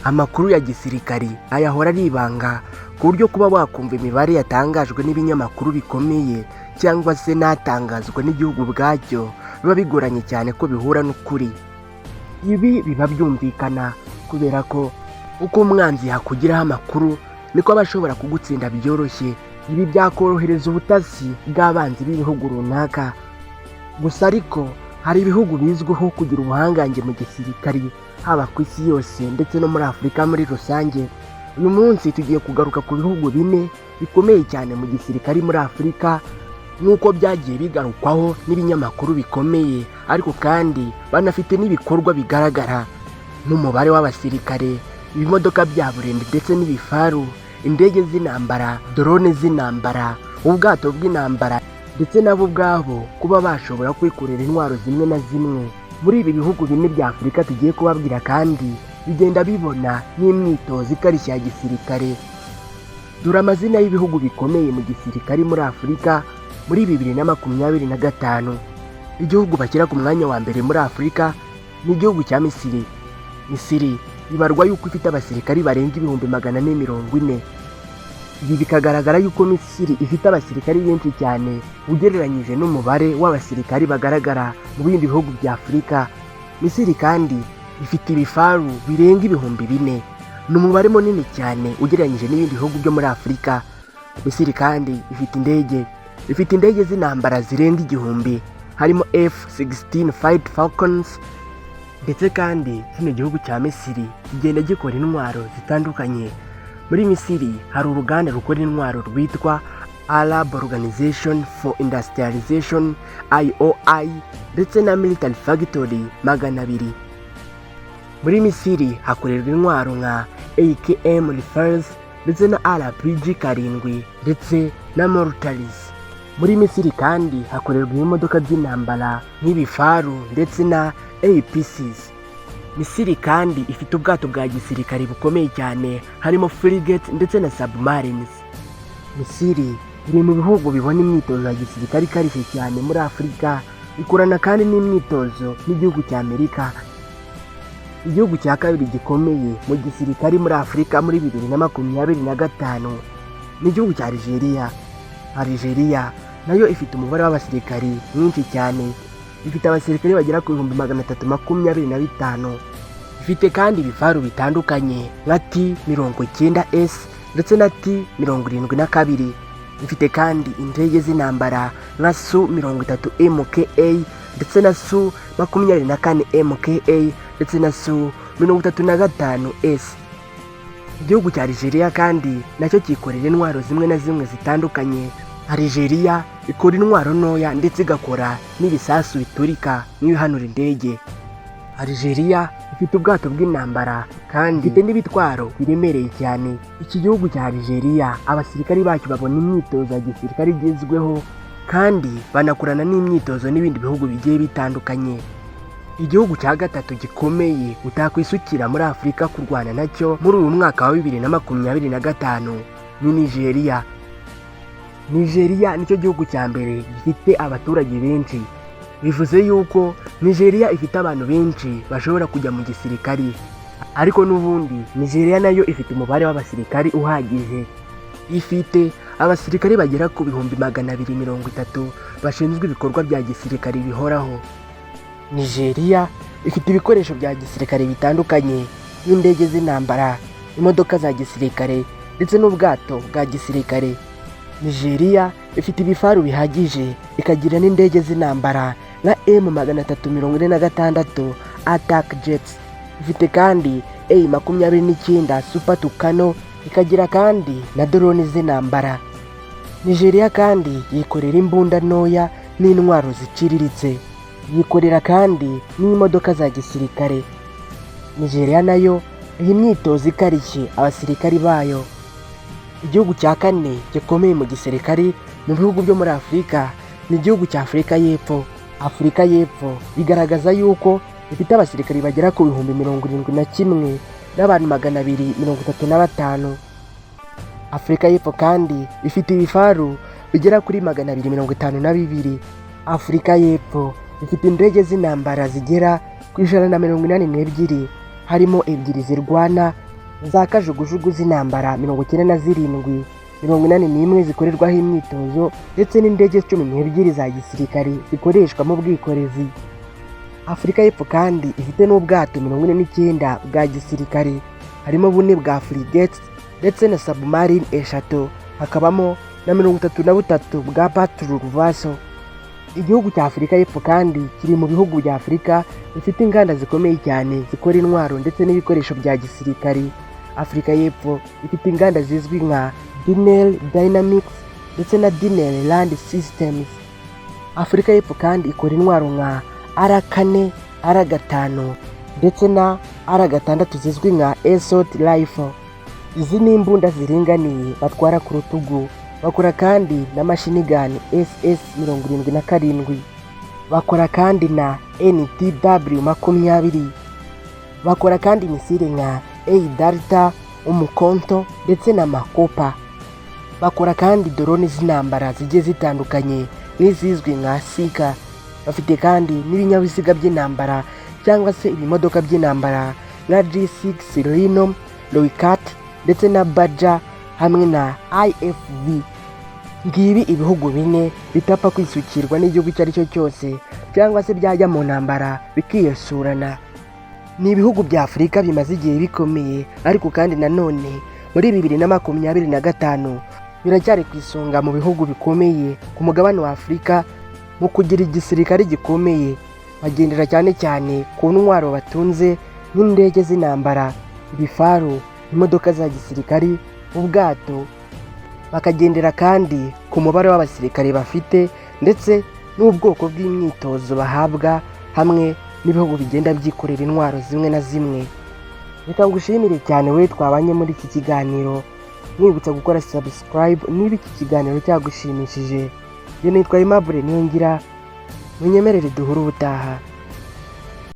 Amakuru ya gisirikari ayahora ari ibanga, ku buryo kuba wakumva imibare yatangajwe n'ibinyamakuru bikomeye cyangwa se n'atangazwa n'igihugu ubwacyo biba bigoranye cyane ko bihura n'ukuri. Ibi biba byumvikana kubera ko uko umwanzi yakugiraho amakuru niko aba ashobora kugutsinda byoroshye. Ibi byakorohereza ubutasi bw'abanzi b'ibihugu runaka. Gusa ariko hari ibihugu bizwiho kugira ubuhangange mu gisirikari, haba ku isi yose ndetse no muri Afurika muri rusange. Uyu munsi tugiye kugaruka ku bihugu bine bikomeye cyane mu gisirikari muri Afurika, nk'uko byagiye bigarukwaho n'ibinyamakuru bikomeye, ariko kandi banafite n'ibikorwa bigaragara nk'umubare w'abasirikare, ibimodoka bya burende ndetse n'ibifaru, indege z'intambara, drone z'intambara, ubwato bw'intambara, ndetse nabo ubwabo kuba bashobora kwikorera intwaro zimwe na zimwe. Muri ibi bihugu bine bya Afurika tugiye kubabwira kandi bigenda bibona n'imyitozo ikarishye ya gisirikare. Dore amazina y'ibihugu bikomeye mu gisirikare muri Afurika muri 2025. Igihugu bashyira ku mwanya wa mbere muri Afurika ni igihugu cya Misiri. Misiri ibarwa yuko ifite abasirikari barenga 440,000. Ibi bikagaragara yuko Misiri ifite abasirikari benshi cyane ugereranyije n'umubare w'abasirikari bagaragara mu bindi bihugu bya Afurika. Misiri kandi ifite ibifaru birenga 4000. Ni umubare munini cyane ugereranyije n'ibindi bihugu byo muri Afurika. Misiri kandi ifite indege z'intambara zirenga 1000, harimo F-16 Fight Falcons. Ndetse kandi kino gihugu cya Misiri kigenda gikora intwaro zitandukanye. Muri Misiri hari uruganda rukora intwaro rwitwa Arab Organization for Industrialization, IOI, ndetse na Military Factory 200. Muri Misiri hakorerwa intwaro nka AKM rifles ndetse na RPG 7 ndetse na mortars. Muri Misiri kandi hakorerwa ibimodoka by'intambara nk'ibifaru ndetse na APCs. Misiri kandi ifite ubwato bwa gisirikare bukomeye cyane, harimo frigate ndetse na submarines. Misiri iri mu bihugu bibona imyitozo ya gisirikare ikarishye cyane muri Afurika, ikorana kandi n'imyitozo n'igihugu cya Amerika. Igihugu cya kabiri gikomeye mu gisirikare muri Afurika muri 2025 ni igihugu cya Algeria. Algeria nayo ifite umubare w'abasirikari mwinshi cyane, ifite abasirikare bagera ku 325,000. Ifite kandi ibifaru bitandukanye nka T-90 S ndetse na T-72. Ifite kandi indege z'intambara nka Su 30 MKA ndetse na Su 24 MKA ndetse na Su 35 S. Igihugu cya Algeria kandi nacyo cyikorera intwaro zimwe na zimwe zitandukanye. Algeria ikora intwaro ntoya ndetse igakora n'ibisasu biturika nk'ibihanura indege. Algeria ifite ubwato bw'intambara kandi ifite n'ibitwaro biremereye cyane. Iki gihugu cya Algeria abasirikari bacyo babona imyitozo ya gisirikare igezweho, kandi banakorana n'imyitozo n'ibindi bihugu bigiye bitandukanye. Igihugu cya gatatu gikomeye utakwisukira muri Afurika kurwana nacyo muri uyu mwaka wa 2025 ni Nigeria. Nigeria nicyo gihugu cya mbere gifite abaturage benshi. Bivuze yuko Nigeria ifite abantu benshi bashobora kujya mu gisirikari, ariko n'ubundi Nigeria nayo ifite umubare w'abasirikari uhagije. Ifite abasirikari bagera ku 230,000 bashinzwe ibikorwa bya gisirikari bihoraho. Nigeria ifite ibikoresho bya gisirikare bitandukanye nk'indege z'intambara, imodoka za gisirikare ndetse n'ubwato bwa gisirikare. Nigeria ifite ibifaru bihagije, ikagira n'indege z'intambara nka M346 Attack Jets. Ifite kandi A29 Super Tucano, ikagira kandi na drone z'intambara. Nigeria kandi yikorera imbunda ntoya n'intwaro ziciriritse, yikorera kandi n'imodoka za gisirikare. Nigeria nayo iha imyitozo ikarishye abasirikari bayo. Igihugu cya kane gikomeye mu gisirikari mu bihugu byo muri Afurika ni igihugu cya Afurika y'Epfo. Afurika y'Epfo bigaragaza yuko ifite abasirikari bagera ku 71,235,000. Afurika y'Epfo kandi ifite ibifaru bigera kuri 252. Afurika y'Epfo ifite indege z'intambara zigera ku 182, harimo ebyiri zirwana. Za kajugujugu z'intambara 97, 81 zikorerwaho imyitozo, ndetse n'indege 12 za gisirikare zikoreshwa mu bwikorezi. Afurika y'Epfo kandi ifite n'ubwato 49 bwa gisirikare, harimo bune bwa frigates ndetse na submarine eshatu, hakabamo na 33 bwa patrol vessel. Igihugu cya Afurika y'Epfo kandi kiri mu bihugu bya Afurika bifite inganda zikomeye cyane zikora intwaro ndetse n'ibikoresho bya gisirikare. Afurika y'Epfo ifite inganda zizwi nka Denel Dynamics ndetse na Denel Land Systems. Afurika y'Epfo kandi ikora intwaro nka R4, R5 ndetse na R6 zizwi nka Assault Rifle. Izi ni imbunda ziringaniye batwara ku rutugu. Bakora kandi na machine gun SS 77, bakora kandi na NTW 20, bakora kandi missile nka A Delta, Umukonto ndetse na Makopa. Bakora kandi drone z'intambara zigiye zitandukanye nk'izizwi nka Sika. Bafite kandi n'ibinyabiziga by'intambara cyangwa se ibimodoka by'intambara nka G6 Rhino, Rooikat ndetse na Badger hamwe na IFV. Ngibi ibihugu bine bitapfa kwisukirwa n'igihugu icyo ari cyo cyose, cyangwa se byajya mu ntambara bikiyesurana. Ni ibihugu bya Afurika bimaze igihe bikomeye, ariko kandi nanone muri 2025 biracyari ku isonga mu bihugu bikomeye ku mugabane wa Afurika mu kugira igisirikare gikomeye. Bagendera cyane cyane ku ntwaro batunze nk'indege z'intambara, ibifaru, imodoka za gisirikari, ubwato. Bakagendera kandi ku mubare w'abasirikare bafite ndetse n'ubwoko bw'imyitozo bahabwa hamwe n'ibihugu bigenda byikorera intwaro zimwe na zimwe. Reka ngushimire cyane we twabanye muri iki kiganiro, mwibutsa gukora subscribe niba iki kiganiro cyagushimishije. Njye nitwa Aimable Niyongira, munyemerere duhure ubutaha.